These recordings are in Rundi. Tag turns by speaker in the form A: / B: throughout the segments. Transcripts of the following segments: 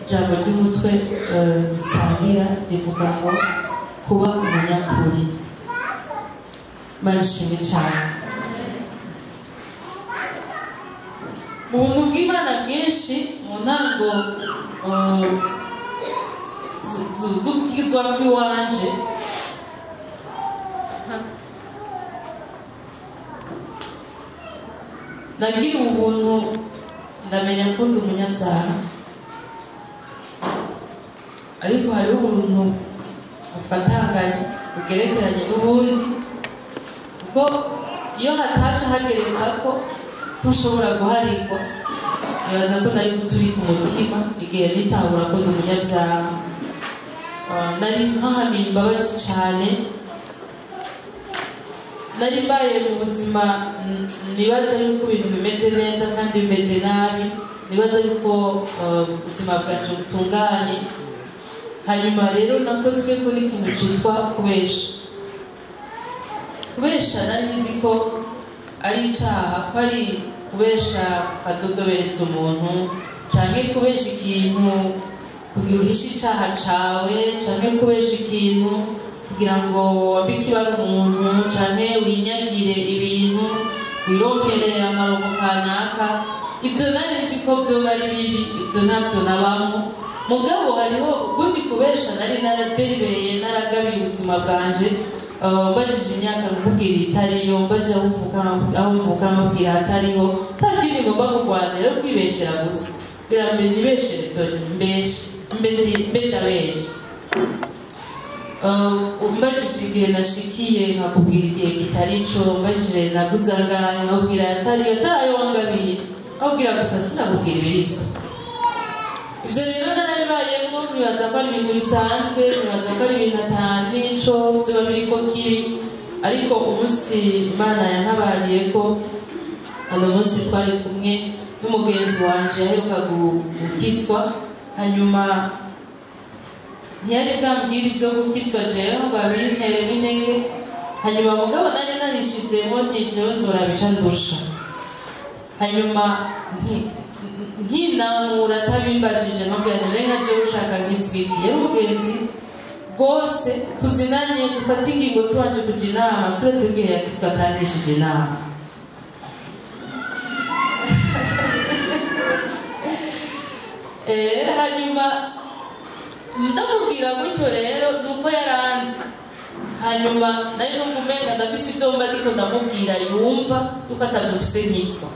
A: Ijambo ry'umutwe dusangira rivuga ngo kuba umunyakuri. Imana ishimwe cyane. Mu buntu bw'Imana bwinshi, mu ntango z'ubwizwa bw'iwanje, nagira ubuntu ndamenya ko ndi umunyabyaha, ariko hariho ubuntu bufatanganye bugerekeranye n'ubundi, kuko iyo hataca hagereka ko ntushobora guharigwa. Nibaza ko nari guturi ku mutima igihe nitahura ko ndi umunyabyaha. Nari mpahamiye imbabazi cyane, nari mbaye mu buzima nibaza yuko ibintu bimeze neza kandi bimeze nabi, nibaza yuko ubuzima bwanje butunganye. Hanyuma rero nakozwe ko n'ikintu citwa kubesha. Kubesha nari nzi ko ari icaha, ko ari kubesha ukadodobereza umuntu, canke kubesha ikintu kugira uhishe icaha cawe, canke kubesha ikintu kugira ngo wambike ibara umuntu, canke winyagire ibintu, wironkere amaronko kanaka. Ivyo nari nzi ko vyoba ari bibi, ivyo ntavyo nabamwo. Mugabo hariho ukundi kubesha nari naraderibeye, naragabiye ubuzima bwanje. Mbajije imyaka nkubwira itariyo, mbajije aho mvuka nkubwira hatariho, nta kindi ngomba kurwanira rero kwibeshera gusa, kugira mbe nibeshere vyonyene, mbeshe mbe ndabeshe. Mbajije igihe nashikiye nkakubwira igihe kitari ico, mbajije naguze angahe nkakubwira atariyo, atarayo wangabiye, nkakubwira gusa sinakubwira ibiri vyo. Ivyo rero narabibayemwo, nkibaza ko ari ibintu bisanzwe, nkibaza ko ari ibintu ata n'ico vyoba biriko kibi. Ariko umunsi Imana yantabariye ko uno munsi twari kumwe n'umugenzi wanje yaheruka gukizwa, hanyuma ntiyari bwambwire ivyo gukizwa jewe ngo abinteremo intege. Hanyuma mugabo nari narishizemo nti jewe nzoraba ico ndusha. Hanyuma nkinamura atabimbajije, nkabwira nti nari nka jewe ushaka nkizwiki, yari umugenzi rwose tuzinanye, dufate ingingo tubanje kuja inama, turetse igihe yakizwa atangishije inama. Hanyuma ndamubwira gutyo rero nuko yaranze. Hanyuma nari numva umenga ndafise ivyo mba ndiko ndamubwira yumva yuko atavyo mfise nkitwa.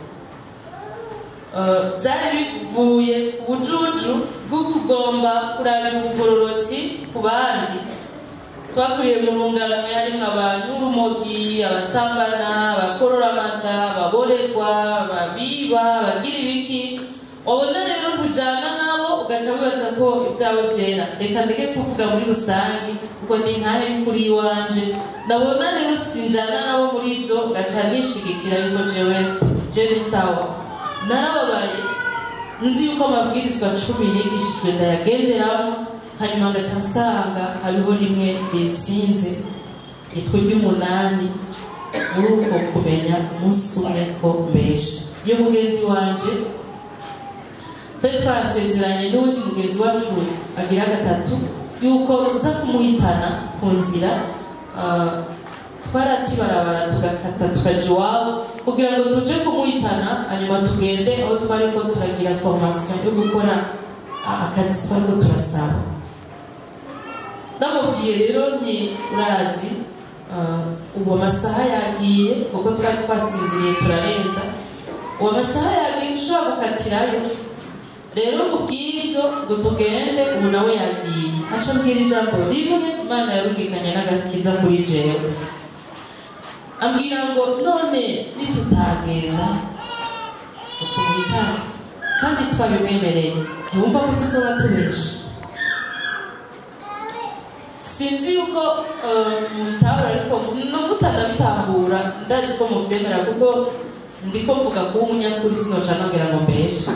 A: Vyari bivuye ku bujuju bwo kugomba kurabira ubugororotsi ku bandi. Twakuriye mu rungano harimwo abanyurumogi, abasambana, abakorora amada, ababoregwa, ababiba, abagira ibiki. Wabona rero kujana nabo ugaca wibaza ko ivyabo vyera. Reka ndeke kuvuga muri rusangi kuko ni ntahe y'ukuri iwanje. Ndabona rero sinjana nabo muri ivyo, ngaca nishigikira yuko jewe ni sawa. Narababaye nzi yuko amabwirizwa 10 nigishijwe ndayagenderamo, hanyuma ngaca nsanga hariho rimwe ritsinze ryitwa iry'umunani muri uko kumenya umunsi umwe ko mbesha. Iyo mugenzi wanje twari twasezeranye n'uwundi mugenzi wacu agira gatatu yuko tuza kumuhitana ku nzira, twaratibarabara tugakata tukaja iwabo kugira ngo tuje kumuhitana, hanyuma tugende aho twariko turagira formation yo gukora akazi twariko turasaba. Ndamubwiye rero nti urazi, ubu amasaha yagiye kuko twari twasinziriye turarenza, ubu amasaha yagiye dushobora gukatirayo. Rero kubw'ivyo ngo tugende, ubu nawe yagiye. Aca ambwira ijambo rimwe Imana yarungikanye n'agakiza kuri jewe. Ambwira ngo none nitutagenda ngo tumuhitane kandi twabimwemereye, ntiwumva ko tuzoba tubesha? Sinzi yuko mubitahura, ariko no mutanabitahura ndazi ko muvyemera, kuko ndiko mvuga kuba umunyakuri sinoca nongera ngo mbeshe.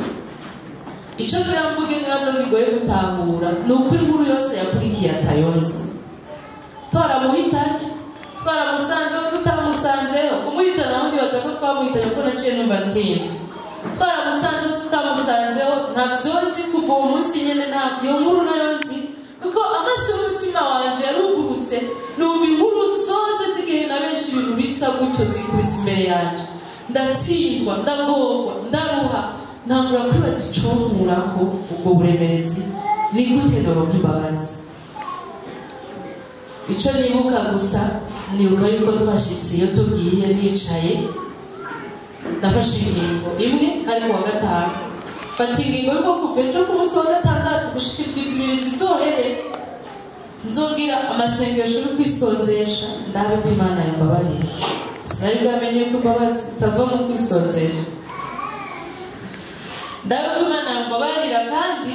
A: Ico ngira mvuge ntibazo bigoye gutahura ni uko inkuru yose yakurikiye atayonze. Twaramuhitanye, twaramusanzeho, tutamusanzeho. Kumuhitana aho ndibaza ko twamuhitanye kuko naciye numva ntsinzwe. Twaramusanzeho, tutamusanzeho. twamusanzeho ntavyo nzi kuva uwo munsi nyene, iyo nkuru nayo nzi, kuko amaso y'umutima wanje yarugurutse, numva inkuru zose z'igihe na benshi ibintu bisa gutyo zikubise imbere yanje, ndatsindwa, ndagorwa, ndaruha, ntangura kwibaza iconkurako ubwo buremerezi, ni gute noronka imbabazi. Ico nibuka gusa, nibuka yuko twashitse iyo tugiye nicaye, nafashe ingingo imwe ari kuwa gatanu, fata ingingo yuko kuva ejo ku munsi wa gatandatu gushika indwi zibiri zizohere nzogira amasengesho yo kwisonzesha, ndabe ko Imana yambabarira. Sinari bwamenye yuko imbabazi zitava mu kwisonzesha, ndabe ko Imana yambabarira kandi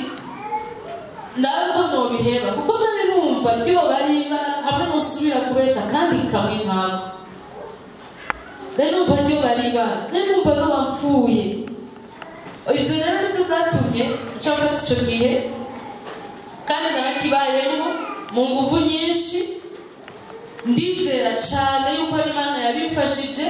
A: ndabe ko nobiheba, kuko nari numva ryoba ari ibara hamwe nusubira kubesha kandi kamwe nkako. Nari numva ryoba ari ibara, nari numva noba mpfuye. Ivyo rero nivyo vyatumye nca mfata ico gihe, kandi narakibayemwo mu nguvu nyinshi. Ndizera cane yuko ari Imana yabimfashije,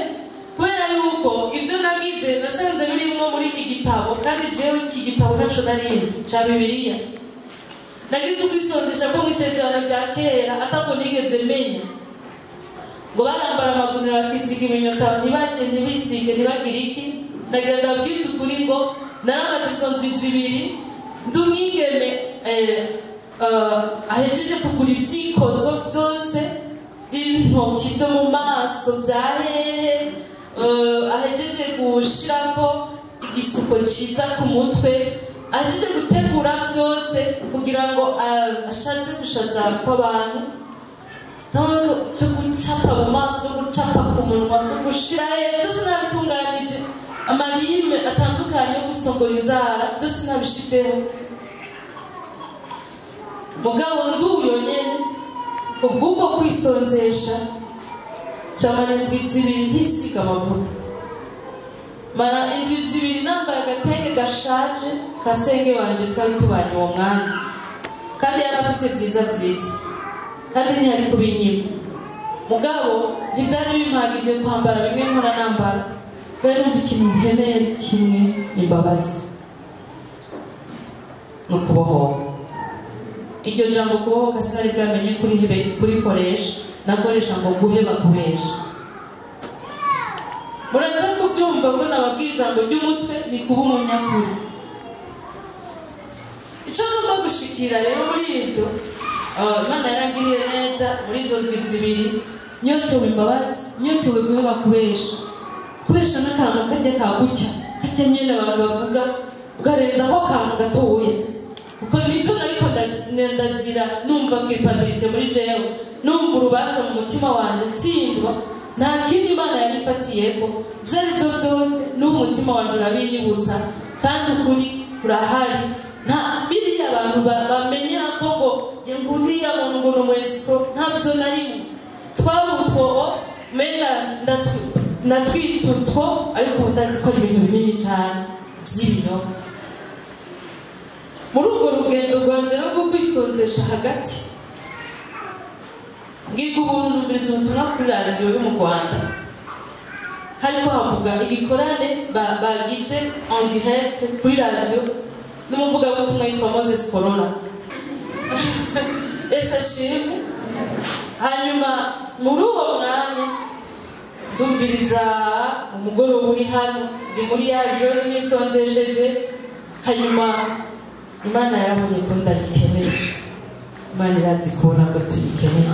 A: kubera yuko ivyo nagize nasanze birimwo muri iki gitabo, kandi jewe iki gitabo ntaco narinzi ca Bibiliya. Nagize ukwisonzesha ko mw'isezerano rya kera atako nigeze menya, ngo barambara amagunira bakisiga iminyota, ntibajye, ntibisige, ntibagire iki. Nagira ndababwize ukuri ngo naramaze izo ndwi zibiri ndi umwigeme ahejeje kugura ivyikozo vyose vy'intoki vyo mu maso vya hehe, ahejeje gushirako igisuko ciza ku mutwe, ahejeje gutegura vyose kugira ngo ashatse gushaza kw'abantu, vyo gucapa mu maso, vyo gucapa ku munwa, vyo gushira hehe, vyose nabitunganije, amarime atandukanye yo gusongora inzara, byose nabishizeho. Mugabo nduyo nyene kubw'uko kwisonzesha camara indwi zibiri ntisiga amavuta, mara indwi zibiri nambaye agatenge gashaje kasenge wanje twari tubanye uwo mwanya, kandi yarafise vyiza vyiza kandi ntiyari kubinyima. Mugabo ntivyari bimpagije kwambara bimwe nkora nambara, rero numva ikintu nkeneye ari kimwe, imbabazi no kubohoka. Iryo jambo kubohoka sinari bwamenye kurikoresha, nakoresha ngo guheba kubesha. Muraza kuvyumva ko nababwiye ijambo ry'umutwe ni kuba umunyakuri. Ico ngomba gushikira rero muri ivyo, Imana yarangiriye neza muri izo ndwi zibiri, nyotewe imbabazi, nyotewe guheba kubesha. Kubesha n'akantu kajya kagutya, kajya nyene abantu bavuga, ukarenzaho akantu gatoya. Kuko nivyo nariko ndazira, numva culpabilité muri jewe, numva urubanza mu mutima wanje ntsindwa, nta kindi Imana yarifatiyeko, ivyo ari vyo vyose n'ubu umutima wanje urabinyibutsa, kandi ukuri kurahari. Nta biriya abantu bamenyera ko ngo nguriya muntu ngo ni umu escroc, ntavyo na rimwe. Twaba utwo menga ndatwita utwo, ariko ndazi ko ari ibintu binini cane vy'ibinyoma. Muri urwo rugendo rwanje rwo kwisonzesha hagati, ngirwa ubuntu numviriza ubutumwa kuri radiyo yo mu Rwanda, hariko havuga igikorane bagize en direct kuri radiyo n'umuvugabutumwa yitwa Moses Corona. Ese ashimwe. Hanyuma muri uwo mwanya ndumviriza umugoroba uri hano, ndi muri ya jeune nisonzesheje, hanyuma Imana yarabonye ko ndayikeneye. Imana irazi kubona ko tuyikeneye.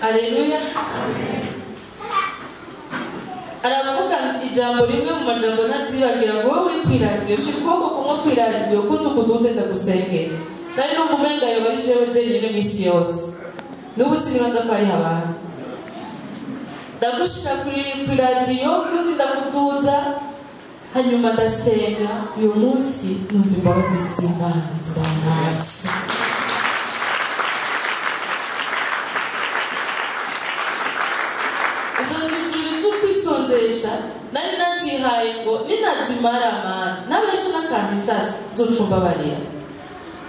A: Aleluya. Aravuga ijambo rimwe mu majambo ntazibagira ngo wowe uri kw'iradiyo, shira ukuboko kumwe kw'iradiyo kundi ukuduze ndagusengera. Nari numva umenga yoba ari jewe jenyine misi yose. N'ubu sinibaza ko hariho abantu. Ndagushira kw'iradiyo kundi ndakuduza, hanyuma ndasenga. Uyu munsi numva imbabazi z'Imana zirantatse. Izo ndwi zo kwisonzesha nari nazihaye ngo ninazimara mana nabeshe n'akantu isasi nzocumbabarira.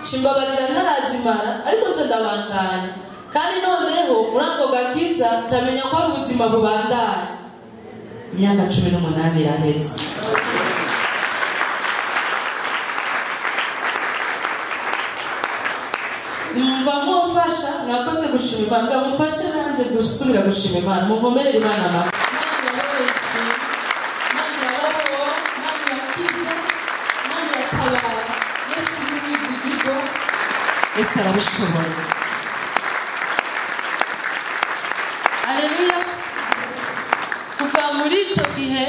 A: Cimbabarira ntarazimara, ariko nca ndabandanya. Kandi noneho muri ako gakiza ncamenya ko ari ubuzima bubandanya. Imyaka 18 iraheze. Mva mufasha, mwakoze gushima Imana, mufashe nanjye gusubira gushima Imana, muvomerere Imana amata. Imana irababaje, Imana irabaho, Imana irakiza, Imana iratabara. Yesu ni umwizigirwa, Yesu arabishoboye. Haleluya. Kuva muri icyo gihe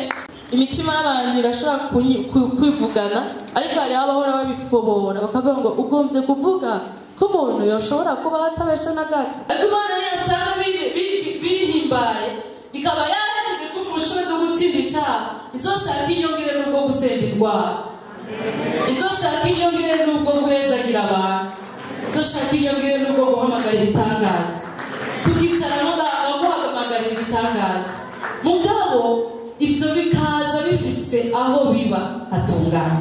A: imitima y'abantu irashobora kwivugana, ariko hariho abahora babifobora bakavuga ngo ugombye kuvuga ko umuntu yoshobora kuba atabesha na gato. Ariko Imana niyo asanga bihimbaye, ikaba yaragejeje ko umushobozi wo gutsinda icyaha, izoshaka inyongere n'ubwo gusenga indwara, izoshaka inyongere n'ubwo guhezagira abantu, izoshaka inyongere n'ubwo guhamagara ibitangaza. Tukicara muganga guhamagara ibitangaza, mugabo ivyo bikaza bifise aho biba hatungana.